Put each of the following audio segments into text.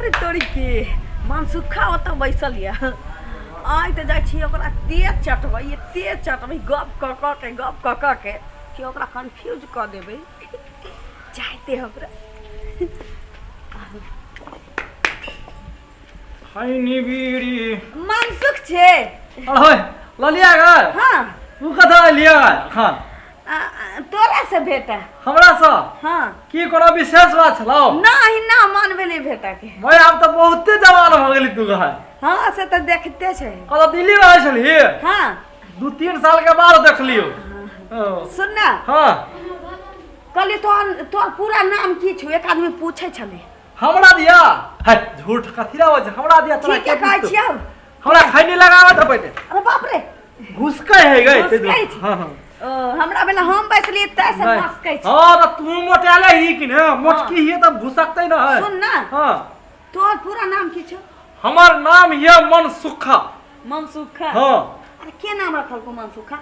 अरे तोरी के मनसुखा ओतऽ बैसल यऽ। आइ तऽ जाइ छी ओकरा तेज चटबै, एते चटबै गप कऽ कऽ के, गप कऽ कऽ के कि ओकरा कन्फ्यूज कऽ देबै। चाहते हमरा खैनी बीड़ी मनसुख छै। अरे ललिया गए। हाँ। तू कतऽ एलियै एखन? तोरा से भेटा। हमरा से? हाँ। की कोनो विशेष बात छलौ? नहीं ना, मन भेलै भेटा के। भाई आब तऽ बहुते जवान भऽ गेली तू गए। हाँ से तऽ देखते छै। कतऽ दिल्ली रहै छलही? हाँ। 2-3 साल के बाद देखलियौ। सुन ना। हाँ। कहली तोहर पूरा नाम की छौ? एक आदमी पूछै छलै। हमरा दिया है झूठ कथी ला बजै? हमरा दिया तोरा ठीक है, के कहै पूछतौ? छियौ। हमरा खैनी लगाबत है पहिले। अरे बाप रे। घुसकै है गई। घुसकै छै। हाँ, हाँ। ओ, हमरा बेला हम बैसलियै तै से नहीं। मस्कै छै। हाँ, तऽ तू मोटाले ही कि ने? मोटकी ही तब घुसकतै न है। सुन ना। हाँ। तोहर पूरा नाम की छौ? हमर नाम ये मनसुखा। मनसुखा? हाँ। अरे के नाम रखलको मनसुखा?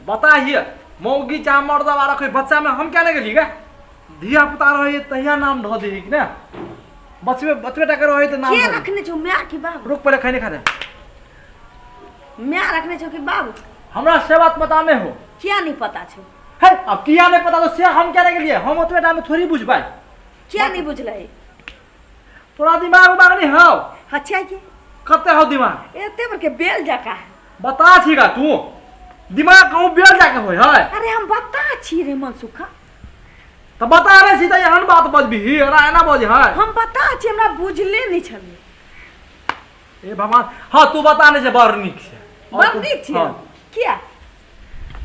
बता हिय मौगी चाहे मर्दवा रखे बच्चा में हम क्या नहीं गेली गे? धिया पुता रहे तहिया नाम धऽ दही कि ने? बचबे बचबे टाके रहे तऽ नाम के धऽ दही। रखने छौ, माय कि बाबू? रुक पहिले खैनी खा दे। माय रखने छौ कि बाबू? हमरा से बात पता नहीं हो। किया नहीं पता छौ? है अब किया नहीं पता तो से हम क्या नहीं गेलियै? हम ओतबे टाइम में थोड़ी बुझबै। किया नहीं बुझलै? तोरा दिमाग उमाग नहीं हौ? अच्छा की? कते हौ दिमाग? एते बड़के बेल जका। बता छी गा तू दिमाग कहूँ बेल जाके होय है? अरे हम बता छी रे मनसुखा। तऽ बता रहे छी तऽ एहन बात बजबिही, एना एना बजे है? हम बता छी, हमरा बुझले नहीं छलै। ए भगवान, हाँ तू बता नहीं छै, बड़ नीक छै। बड़ नीक छै? हाँ। किया?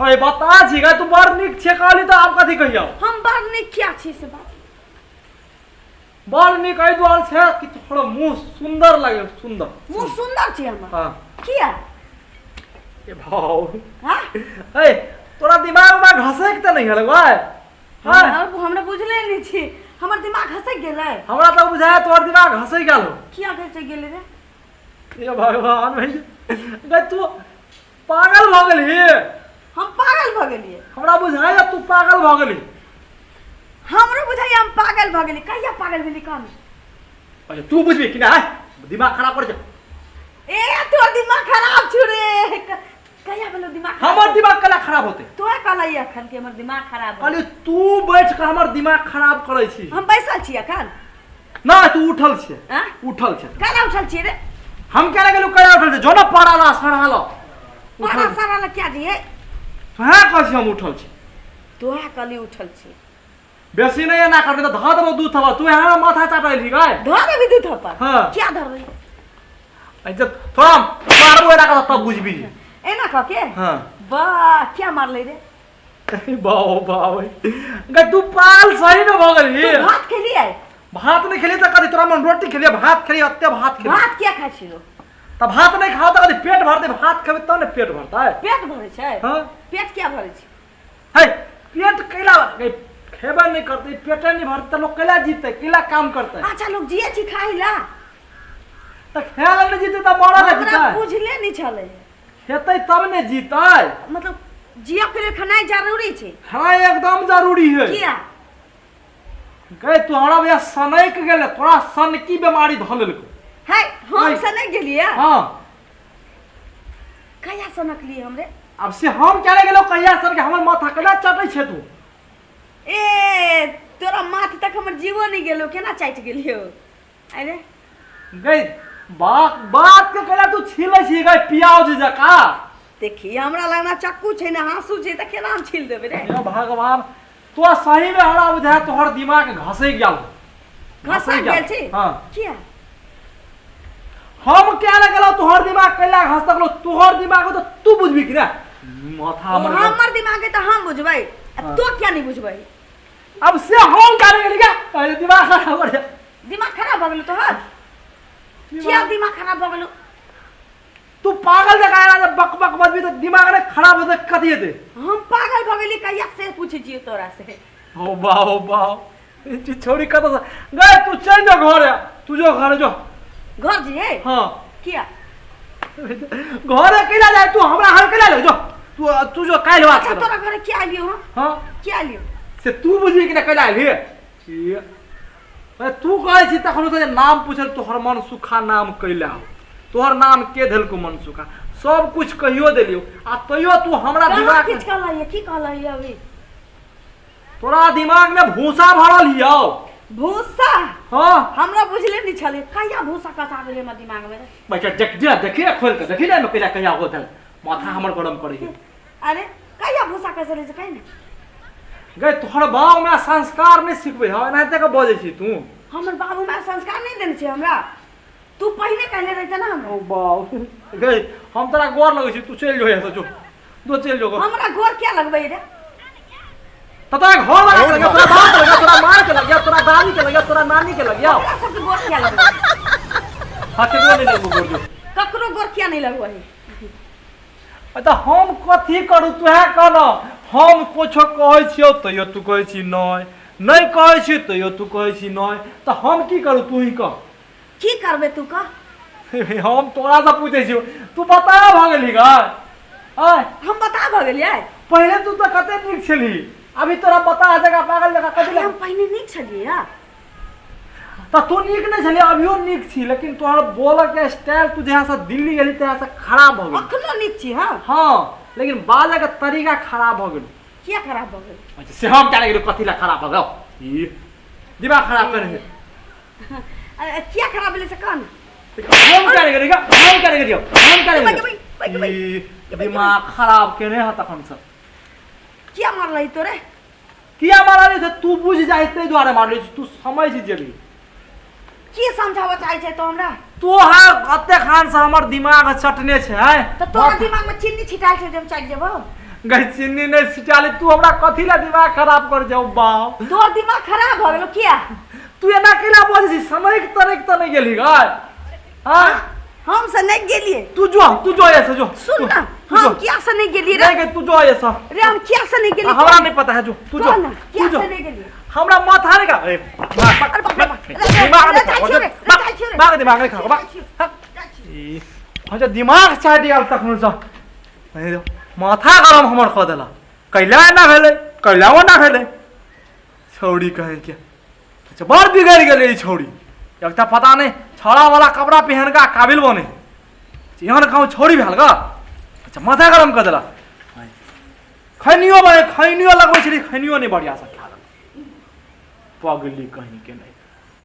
अरे बता छी गा तू बड़ नीक छै कहली तऽ आब कथी कहियौ? हम बड़ नीक किया छी से बात? बड़ नीक एहि दुआरे छै कि थोड़ा मुँह सुंदर लगे, सुंदर। मुँह सुंदर छै हमर? हाँ। किया? ए भाव। हाँ? ए तोरा दिमाग में घसक तऽ नहीं हलौ भाई? हाँ? हमरा बुझले नहीं छी, हमर दिमाग घसक गेलै। हमरा तऽ बुझाया तोहर दिमाग घसक गेल हो। किया घसक गेलै रे? हे भगवान भाई, गई तू पागल भऽ गेलही। हम पागल भऽ गेलियै? हमरा बुझाया तू पागल भऽ गेलही। हमरो बुझाया हम पागल भऽ गेली। कहिया पागल भेली कम? अच्छा तू बुझबी कि ना? दिमाग खराब कर छै। ए तोर दिमाग खराब छु रे। कहिया भेलो दिमाग खराब? हमर दिमाग कला खराब होते? तोरा कहलै अखन कि हमर दिमाग खराब हो। कहली तू बैठ के हमर दिमाग खराब करै छी। हम बैसल छी अखन? ना तू उठल छी। आँ? उठल छी। कला उठल छी रे? हम केना गेलु कला उठल छी? जो ना पड़ाला सड़ाला। पड़ा सड़ाला क्या दिए? तोहे कहै छी हम उठल छी। तोहे कहली उठल छी। बेसी नहीं एना करबी तऽ धऽ देबौ 2 थप्पड़। तू हमरा माथा चाटैली गै। धऽ देबी 2 थप्पड़? हाँ। क्या धरबै? अच्छा थोड़ा मारबो एना कऽ तब बुझबी। एना कऽ के? हाँ। वाह क्या मारलै रे? बाओ बाओ गै तू पाल सही में भऽ गेलही। तू भात खेलियै? भात नहीं खेलियै तऽ कथी तोरा मन रोटी खेलियै? भात खेलियै, एते भात खेलियै। भात किया खाइ छी रो? तऽ भात नहीं खाओ तऽ कथी पेट भरतै? भात खेबै तब ने पेट भरतै। पेट भरै छै? हाँ। पेट किया भरै छै? है पेट कैला गै, खेबे नहीं करतै, पेटे नहीं भरतै तऽ लोक कैला जीतै, कैला काम करतै? अच्छा लोक जिए छी खाइ ला? तऽ खाय ला नहि जीतै तऽ मरऽ ला हमरा जीतै? बुझले नहीं छलै। खेतै तब ने जीतै। मतलब जिए के लिए खेनाइ जरूरी छै? खेनाइ एकदम जरूरी है। किया? गै तू हमरा भैया सनक गेलै, तोरा सनकी बीमारी धऽ लेलकौ। है हम नहीं। सनक गेलियै? हाँ। कहिया सनकलियै हमरे? अब से हम क्या गेलौ कहिया सनक? हमर माथा केना चटै छै तू? ए तोरा माथ तक हमर जीवो नहीं गेलो, केना चाटि गेलियौ? अरे गै बात के केना तू छीलै छी गै पियाज जकाँ? देखी हमरा लगना चक्कू छै ने हाँसू छै तऽ केना हम छील देबै रे? हे भगवान तो सही में हमरा बुझाय तोहर दिमाग घसै गेल। घसक गेल छी? हाँ। किया? हम क्या ने गेलौ तोहर दिमाग कैला घसक गेलौ? तोहर दिमाग तऽ तू बुझबी कि ना? माथा हमर हमर दिमाग के तऽ हम बुझबै, आ हाँ। तो किया नहीं बुझबै? अब से हम क्या ने गेली गे? अरे दिमाग खराब हो गया। दिमाग खराब भऽ गेलौ तोहर? किया दिमाग खराब भऽ गेलौ? तू पागल जकाँ एना जे बक बक बजबी तऽ दिमाग ने खराब होतै कथी हेतै? हम पागल भऽ गेली कहिया से पूछै छियौ तोरा से। ओ बाओ बाओ ई छौड़ी कतऽ से गै? तू चलि जो घरे, तू जो घरे जो। घर जइयै? हाँ। किया? घरे कैला जाय तू? हमरा घर कैला ले जो तू, तू जो काल्हि बात अच्छा करब। तोरा घरे किया एलियौ हम? हाँ? किया एलियौ से तू बुझबी कि ना कैला एलही? अरे तू कहै छी तखनो से नाम पूछल तोहर मन सुखा नाम कैला हो, तोहर नाम के धेलको मन सुखा, सब कुछ कहियो देलियो आ तैयो तू हमरा कहाँ दिमाग किछु कहलही की कहलही अभी? तोरा दिमाग में भूसा भरल हियौ। भूसा? हाँ। हमरा बुझले नहीं छले कहिया भूसा कसा गेलै हमर दिमाग में। बैठा देख जे देखिए खोल के देखी ने कहिया कहिया होत है, माथा हमर गरम करै है। अरे कहिया भूसा कसले से कहि ने गए तोहर बाप में संस्कार नहीं सिखबै हौ, एनाहिते के बजै छी तू। हमर बाबू माय संस्कार नहीं देने छै हमरा, तू पहिने कहले रहते ना हमरा। ओ बाप गए हम तोरा गोर लगै छी, तू चलि जो यहाँ से, जो दो चलि जो। हमरा गोर क्या लगबै रे? त तोरा घर वाला के लगिया, तोरा बाप के लगिया, तोरा माँ के लगिया, तोरा दादी के लगिया, तोरा नानी के लगिया। हमरा सबके गोर क्या लगबै? हाँ केकरो नहीं लगबो गोर जो। ककरो गोर क्या नहीं लगबै? त हम कथी करू तुहे कह न, हम कुछो कहै छियौ तैयो तू कहै छी नहि, नहि कहै छी तैयो तू कहै छी नहि, त हम की करू तू ही कह। की करबै तू कह? हम तोरा से पूछै छियौ, तू बता भऽ गेलही गै? आय हम बता भऽ गेलियै? पहिले तू तऽ कते नीक छलही, अभी तोरा बता जगह पागल जगह कथी हम पहिने नीक छलियै। त तू नीक नहीं छलियै, अभियो नीक छी, लेकिन तोहर बोलऽ के स्टाइल तू जहाँ से दिल्ली गेली तहाँ से खराब भऽ गेल। अखनो नीक छी। हाँ हाँ, लेकिन बाजऽ के तरीका खराब भऽ गेल। किया खराब भऽ गेल? अच्छा से हम क्या गेलियै कथी ला खराब भऽ गेल, ई दिमाग खराब करे है। किया खराब भेलै से कह न। हम क्या गेलियै, हम क्या गेलियै, हम क्या गेलियै, ई दिमाग खराब केने है तखन से। किया मारलही तोरे? किया मारलही से तू बुझ जाइ ताहि दुआरे मारलही, तू समझ जेबही। की समझाबऽ चाहै छै तो हमरा? तोहर कते खान से हमर दिमाग चटने छै। त तोरा दिमाग में चीनी छिटायल छै जे हम चटि जेबौ? गै चीनी नहीं छिटाली, तू हमरा कथी ला दिमाग खराब कर जाऊ बाप। तोहर दिमाग खराब भऽ गेलो किया? तू एना केना बजै छी, समय के तरक त नहीं गेलही गै? हाँ हम से नहीं गेलिए। तू जो, तू जो ऐसे जो। सुन ना, हम किया से नहीं गेलिए रे? नहीं तू जो ऐसा रे, हम किया से नहीं गेलिए? हमरा नहीं पता है, जो तू जो, किया से नहीं गेलिए? हमरा माथा नहीं का। अरे दिमाग नहीं, दिमाग नहीं खा बा। हम जो दिमाग चाट गेल तखन से माथा गरम हमर क देला, कैला ना भेलै, कैलाओ ना भेलै। छौड़ी कहे के अच्छा बड़ बिगड़ गेलै ई छौड़ी, एक तऽ पता नहीं छौड़ा वाला कपड़ा पहन के काबिल बने एहन कहूँ छौड़ी भेल ग। अच्छा माथा गरम कऽ देलक। खैनियो बने, खैनियो लगबै छलै, खैनियो नहीं बढ़िया से खा लेलक। पगली कहीं के नहीं।